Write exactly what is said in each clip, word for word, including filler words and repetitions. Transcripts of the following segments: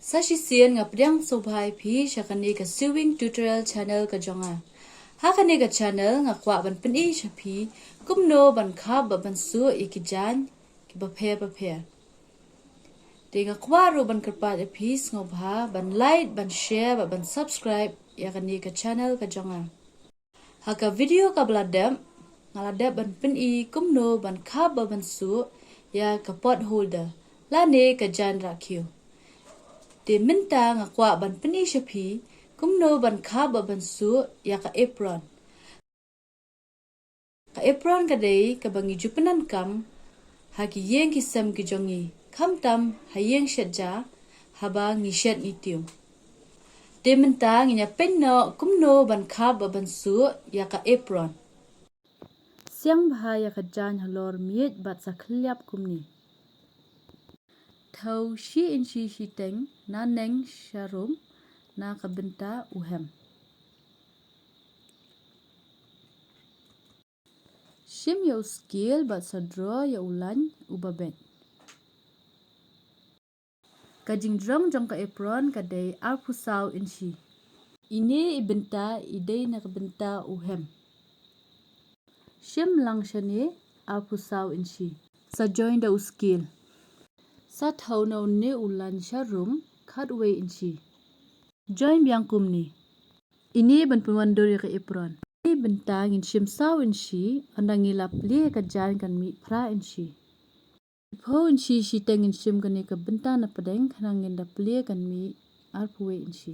Sa shisien nga pdiang sngewbha ïa phi sha kane ka sewing tutorial channel ka jong nga. Ha kane ka channel nga kwah ban pyni sha phi kumno ban khap bad ban suh ïa ki jaiñ kiba pher bapher. Te nga kwah ruh ban kyrpad ïa phi sngewbha ban like, ban share bad ban subscribe ïa kane ka channel ka jong nga. Ha ka video kaba la dep nga la dep ban pyni kumno ban khap bad ban suh ïa ka pot holder lane ka jaiñ rakiew. Te mynta nga kwah ban pyni sha phi kumno ban khap bad ban suh ïa ka apron. Ka apron ka dei kaba ngi ju pyndonkam ha ki ïing ki sem ki jong ngi, khamtam ha ïing shet ja haba ngi shet ngi tiew. Te mynta ngin ïa peit noh kumno ban khap bad ban suh ïa ka apron. Siang bha ïa ka jaiñ halor miej bad sa khylliap kumne. Thew shi inshi shiteng naneng sharum na ka bynta u hem. Shim ïa u skel bad sa draw ïa u lain uba beit. Ka jingjrong jong ka apron ka dei arphew saw inshi. Ine i bynta i dei na ka bynta u hem. Shim lang shane arphew saw inshi. Sa join da u skel. Sa thew na une u lain sharum khatwei inshi. Join biang kumne. Ine ban pynwandur ïa ka apron. Ine bynta ngin shim saw inshi, ynda ngi la plie ka jaiñ kan mih phra inshi. Phew inshi shiteng ngin shim kane ka bynta na pdeng, khnang ngin da plie kan mih arphew wei inshi.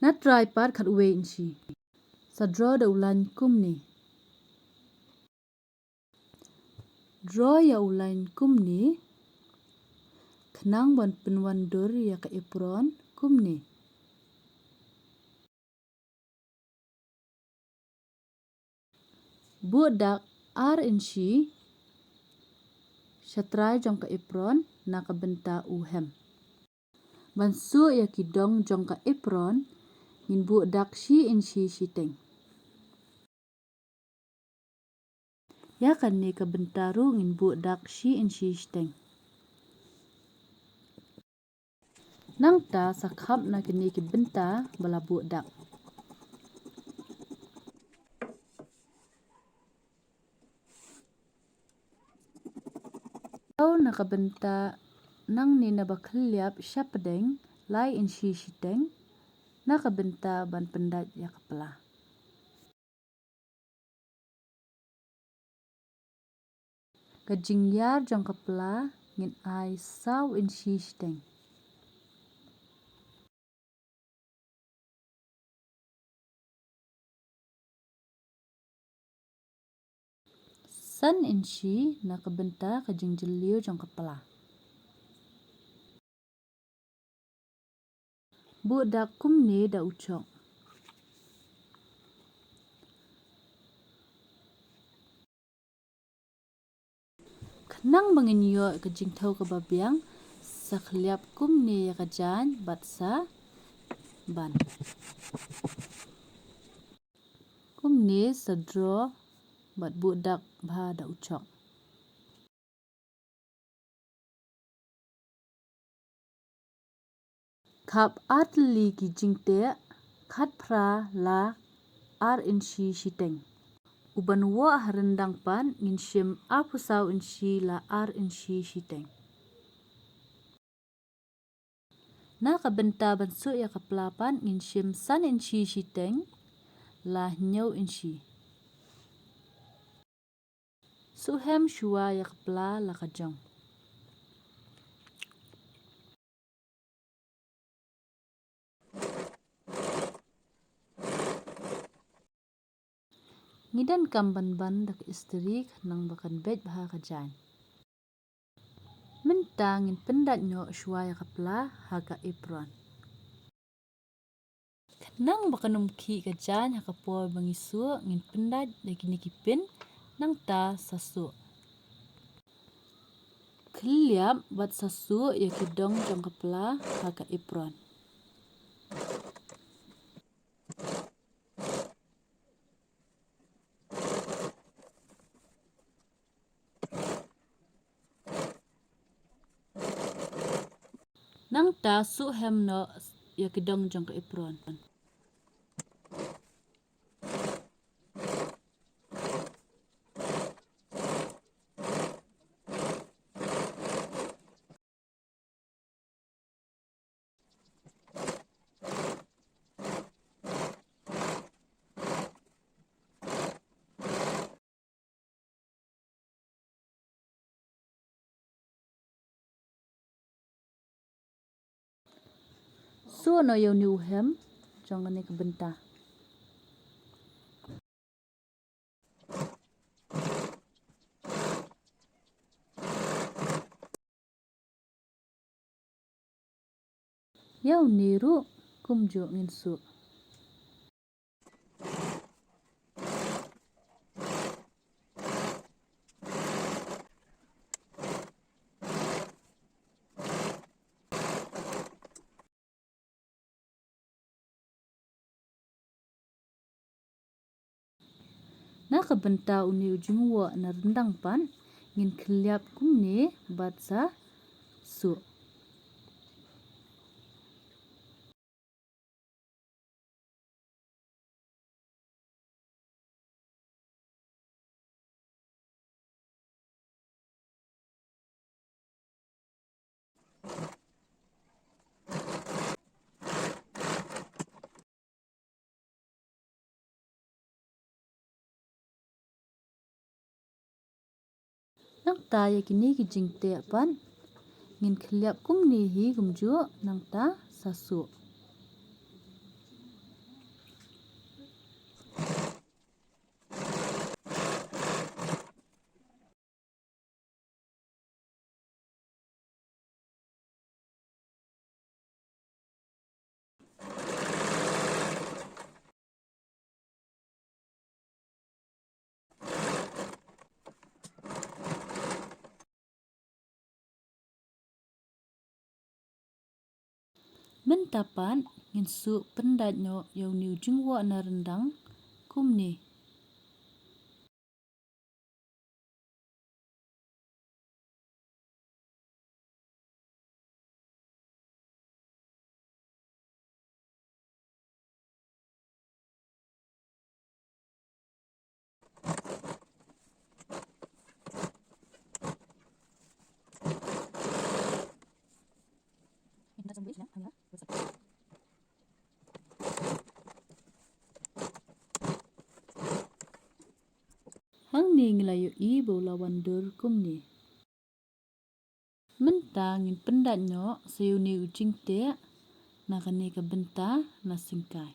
Na trai pat khatwei inshi. Sa draw da u lain kumne. Draw ïa u lain kumne. Khnang ban pynwandur ïa ka apron kumne. Buh dak ar inshi sha trai jong ka apron na ka bynta u hem. Ban suh ïa ki dong jong ka apron ngin buh dak shi inshi shiteng. Ïa kane ka bynta ruh ngin buh dak shi inshi shiteng. Nangta sa khap na kine ki bynta ba la buh dak. Thew na ka bynta nangne na ba khylliap shapdeng lai inshi shiteng na ka bynta ban pyndait ïa ka pla. Ka jingïar jong ka pla ngin ai saw inshi shiteng. San inshi na ka bynta ka jingjylliew jong ka pla. Buh dak kumne da u chok. Khnang ba ngin ïoh ka jingthew kaba biang, sa khylliap kumne ïa ka jaiñ bad sa ban. Kumne sa draw bad buh dak bha da u chok. Khap ar tylli ki jingteh, khatphra la ar inshi shiteng. U ban woh ha ryndang pat ngin shim arphew saw inshi la ar inshi shiteng. Na ka bynta ban suh ïa ka pla pat ngin shim san inshi shiteng la hynñiew inshi. Suh hem shuwa ïa ka pla la ka jong. Ngi donkam ban ban da ka istri khnang ba kan beit bha ka jaiñ. Mynta ngin pyndait noh shuwa ïa ka pla ha ka apron. Khnang ba kan ym khih ka jaiñ ha ka por ba ngi suh, ngin pyndait da kine ki pin, nangta sa suh. Khylliap bad sa suh ïa ki dong jong ka pla ha ka apron. Nangta suh hem noh ïa ki dong jong ka apron. Suh noh ïa une u hem jong kane ka bynta. Ïa une ruh kumjuh ngin suh. Na ka bynta une u jingwoh na ryndang pat, ngin khylliap kumne bad sa suh. Nangta ïa kine ki jingteh pat ngin khylliap kumne hi kumjuh nangta sa suh. Mynta pat ngin suh pyndait noh ïa une u jingwoh na ryndang kumne. Hangne ngi la ïohi ba u la wan dur kumne. Mynta ngin pyndait noh sa ïa une u jingteh na kane ka bynta na syngkai.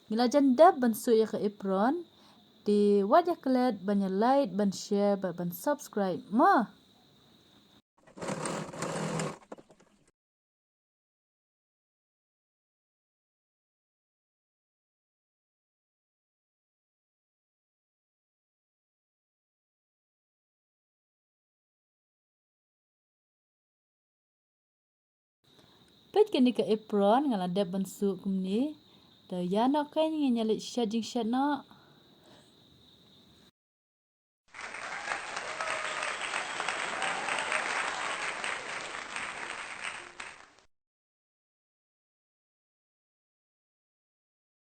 Ngi la jan dep ban suh ïa ka apron. Te wat ïa klet ban ïa like, ban share bad ban subscribe mo. Peit kane ka apron nga la dep ban suh kumne. Te ïa noh kein ngin ïa leit shet jingshet noh.